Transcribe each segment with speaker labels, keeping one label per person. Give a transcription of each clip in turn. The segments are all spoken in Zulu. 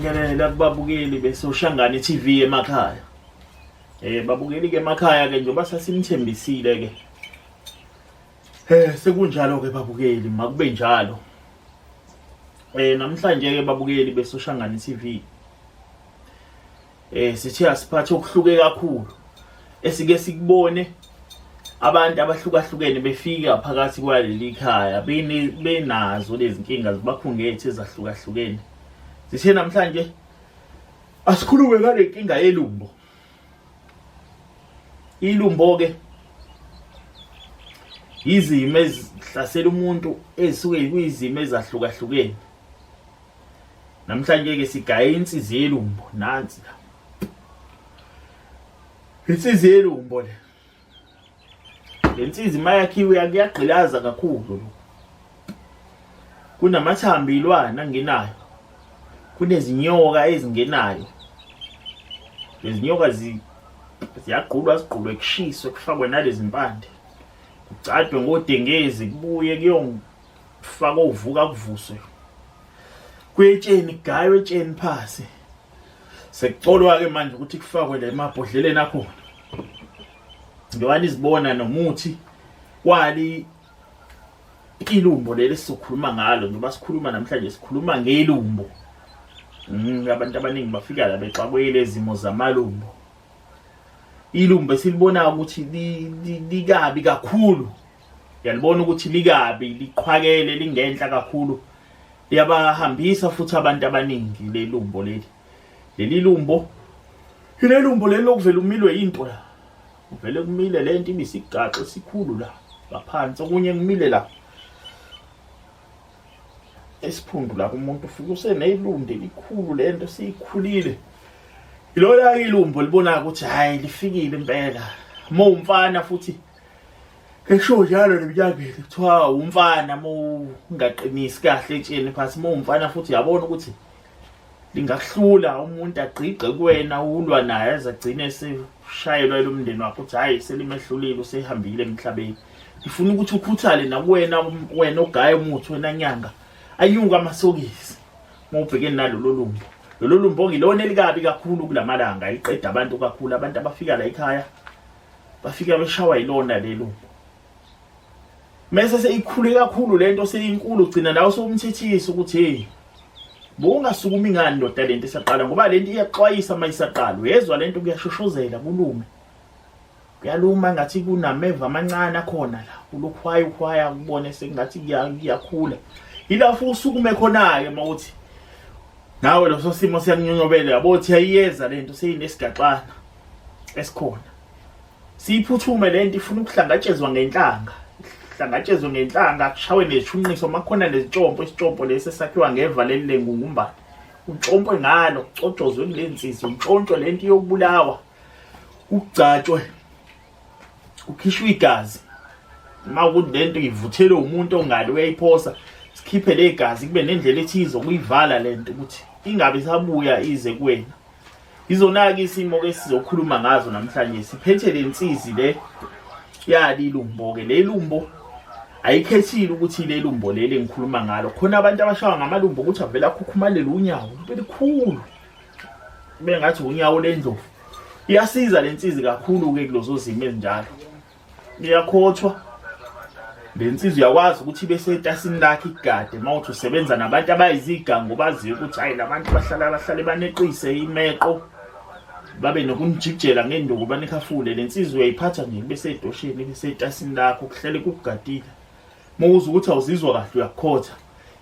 Speaker 1: Ngiyabingelela kubabukeli beSoshangane TV emakhaya. Babukeli ke emakhaya ke njengoba sasimthembisile ke. Sekunjalo ke babukeli, makube njalo. Namhlanje ke babukeli beSoshangane TV. Sithe asiphathe okuhluke kakhulu esike sikubone abantu abahlukahlukene befika phakathi kwaleli khaya benazo lezi nkinga zibakhungethe ezahlukahlukene. Sithe namhlanje asikhulume ngale nkinga yelumbo. Ilumbo ke izimo ezihlasela umuntu ezisuke kuyizimo ezahlukahlukene. Namhlanje ke sigaye insizi yelumbo nansi la. Insizi yelumbo le. Le nsizi mayakhiwe kuyagqilaza kakhulu lokhu. Kunamathambo ilwana angenayo. Kunezinyoka ezingenayo. Lezinyoka ziyagqulwa zigqulwe kushiswe kufakwe nalezi mpande. Kugcadwe ngodengezi kubuye kuyofakwa uvuka kuvuswe. Kuyetsheni kugaywe etsheni phasi. Sekucolwa ke manje ukuthi kufakwe la emabhodleleni akhona. Njengoba nizibona nomuthi kwali ilumbo leli sizokhuluma ngalo njengoba sikhuluma namhlanje sikhuluma ngelumbo. Abantu abaningi bafika la bexakwe lezimo zamalumbo. Ilumbo esilibona ukuthi likabi kakhulu. Uyalibona ukuthi likabi, liqhwakele, lingenhla kakhulu. Liyabahambisa futhi abantu abaningi lelumbo leli. Leli lumbo ilelumbo leli lokuvela umilwe into la. Uvele kumile lento ibisigaxa esikhulu la ngaphansi, okunye kumile la esiphundu la kumuntu ufike usenelunde elikhulu lento siyikhulile. Ilona ilumbo libona ukuthi hayi lifikile impela. Uma umfana futhi esho njalo neminyangeni kuthiwa umfana uma ungaqinisi kahle etsheni phansi, uma umfana futhi uyabona ukuthi lingakuhlula umuntu agqigqe kuwena ulwa naye aze agcine eseshayelwa elomndeni wakho ukuthi hhayi selimehlulile usehambile emhlabeni. Ngifuna ukuthi ukhuthale nakuwena, wena ogaya umuthi wena nyanga, anyuke amasokisi uma ubhekene nalolo lumbo. Lolo lumbo ngilona elikabi kakhulu kulamalanga, eliqeda abantu kakhulu. Abantu abafika la ekhaya bafika beshawa yilona lelo. Mese seyikhule kakhulu lento, seyinkulu, ugcina nawe sowumthethisa ukuthi hey, bowungasukumi ngani ndoda lento isaqala, ngoba lento iyaxwayisa uma isaqala. Uyezwa lento kuyashoshozela kulume. Kuyaluma ngathi kunameva amancane akhona la, ulukhwaya ukhwaya kubone sengathi kuyakhula. Yilapho usukume khona-ke uma uthi nawe leso simo siyakunyonyobela, yabo uthi ayiyeza lento seyinesigaxana esikhona. Siyiphuthume lento, ifuna ukuhlangatshezwa ngenhlanga. Ihlangatshezwe ngenhlanga, kushawe nezishunqiso, makhona nezitshompo, isitshompo lesi esakhiwa ngeva leli lengungumbane. Utshompwe ngalo, kucotshozwe kule nsizwa, untshontshwe lento iyobulawa. Kugcatshwe, kukhishwe igazi. Uma ukuthi lento ivuthelwe umuntu ongali uyayiphosa, sikhiphe le gazi kube nendlela ethize ukuyivala lento ukuthi ingabe isabuya ize kuwena. Izona-ke isimo ke sizokhuluma ngazo namhlanje. Siphethe le nsizi le yali lumbo ke. Le lumbo ayikhethile ukuthi le lumbo leli engikhuluma ngalo. Khona abantu abashawa ngamalumbo ukuthi avele akhukhumalele unyawo lube likhulu, bengathi unyawo lendlovu. Iyasiza le nsizi kakhulu ke kulezo zimo ezinjalo. Iyakhothwa le nsizwa, uyakwazi ukuthi ibe setasini lakhe igade. Uma uthi usebenza nabantu abayizigango baziyo ukuthi hayi labantu bahlale baneqise imeqo, babe nokunijikijela ngenduku banikhafule. Le nsizwa uyayiphatha nje ibe sedosheni, ibe setasini lakho, kuhlale kukugadile. Uma uzwa ukuthi awuzizwa kahle uyakukhotha.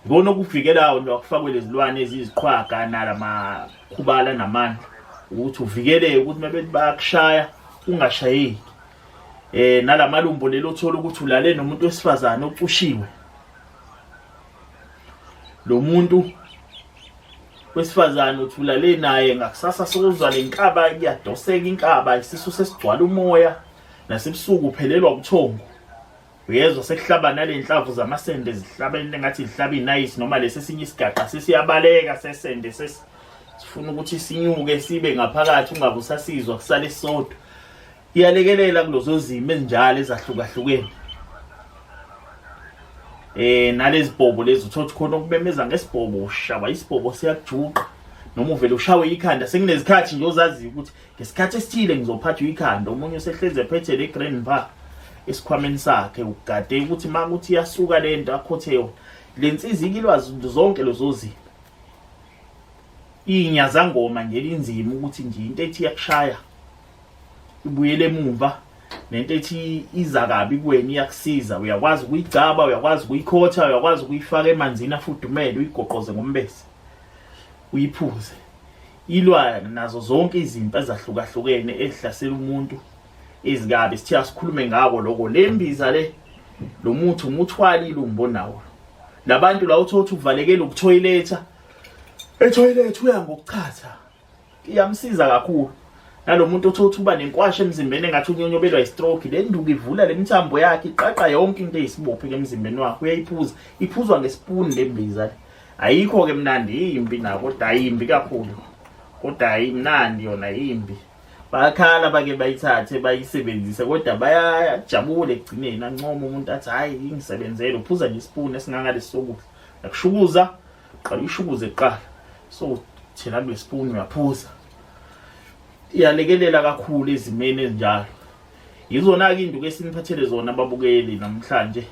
Speaker 1: Ikona okuvikelayo nje akufakwe lezilwane eziyiziqhwaga nalamakhubala namandla, ukuthi uvikeleke ukuthi uma bethi bayakushaya ungashayeki. Nalamalumbo lelo uthola ukuthi ulale nomuntu wesifazane ocushiwe. Lo muntu wesifazane uthi ulale naye, ngakusasa sokuzwa lenkaba iyadoseka inkaba, isisu sesigcwala umoya, nasebusuku uphelelwa ubuthongo. Uyezwa sekuhlaba nalenhlavu zamasende zihlaba into engathi zihlaba inayisi noma lesi esinye isigaqa sesiyabaleka sesende sifuna ukuthi sinyuke sibe ngaphakathi, ungabe usasizwa kusale sodwa. Iyalekelela kulezo zimo ezinjalo ezahlukahlukene. Nalezi bhobo lezi uthola khona ukumemeza ngesibhobo, ushaba isibhobo siyakujuqa. Noma uvele ushawe ikhanda, sekunezikhathi nje ozaziyo ukuthi ngesikhathi esithile ngizophathwa ikhanda. Omunye usehlezi ephethe le grandpa esikhwameni sakhe, ugade ukuthi uma kuthi iyasuka le nto akhothe yona. Le nsiza ikilwazi zonke lezo zinto. Iyinyazangoma nje linzima ukuthi nje into ethi iyakushaya ibuyele emumva, nento ethi iza kabi kuwena iyakusiza. Uyakwazi ukuyigcaba, uyakwazi ukuyikhotha, uyakwazi ukuyifaka emanzini afudumele, uyigoqoze ngombese uyiphuze. Ilwa nazo zonke izimpi ezahlukahlukene ezihlasela umuntu ezikabi. Sithe asikhulume ngako lokho. Le mbiza le, lo muthi umuthwala ilumbo nawo. Labantu la uthola ukuthi uvalekele ukuthoyiletha, ethoyiletha uya ngokuchatha, iyamsiza kakhulu. Nalo muntu othola ukuthi uba nenkwasha emzimbeni engathi unyonyobelwa i-stroke, le nduku ivula le mithambo yakhe, iqaqa yonke into eyisibophe ke emzimbeni wakhe, uyayiphuza. Iphuzwa ngesipuni le mbiza le. Ayikho-ke mnandi, yimbi na, kodwa ayimbi kakhulu, kodwa ayimnandi yona, yimbi. Bayakhala bake bayithathe bayisebenzise, kodwa bayajabula ekugcineni, ancoma umuntu athi hhayi ingisebenzele. Uphuza nje isipuni esingangalesi sokudla, yakushukuza, qala uyishukuze kuqala, so thela kule sipuni uyaphuza. Iyalekelela kakhulu ezimeni ezinjalo. Yizona-ke induku esiniphathele zona ababukeli namhlanje,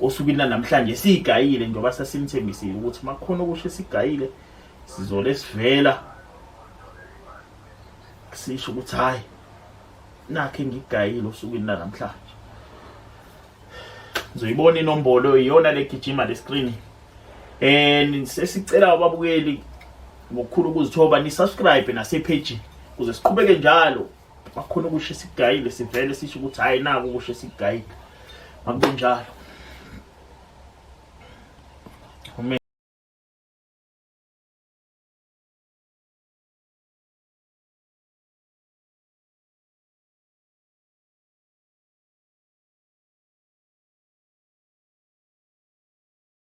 Speaker 1: osukwini lanamhlanje siyigayile, njengoba sasinithembisile ukuthi uma kukhona okusho esigayile sizole sivela sisho ukuthi hhayi nakhe ngigayile osukwini lanamhlanje. Nizoyibona inombolo, iyona legijima le screen. And sesicela ababukeli ngokukhulu ukuzithoba ni subscribe nase page ukuze siqhubeke njalo. Bakhona ukusho esigayile sivele sisho ukuthi hhayi naku ukusho esigayile. Makube njalo.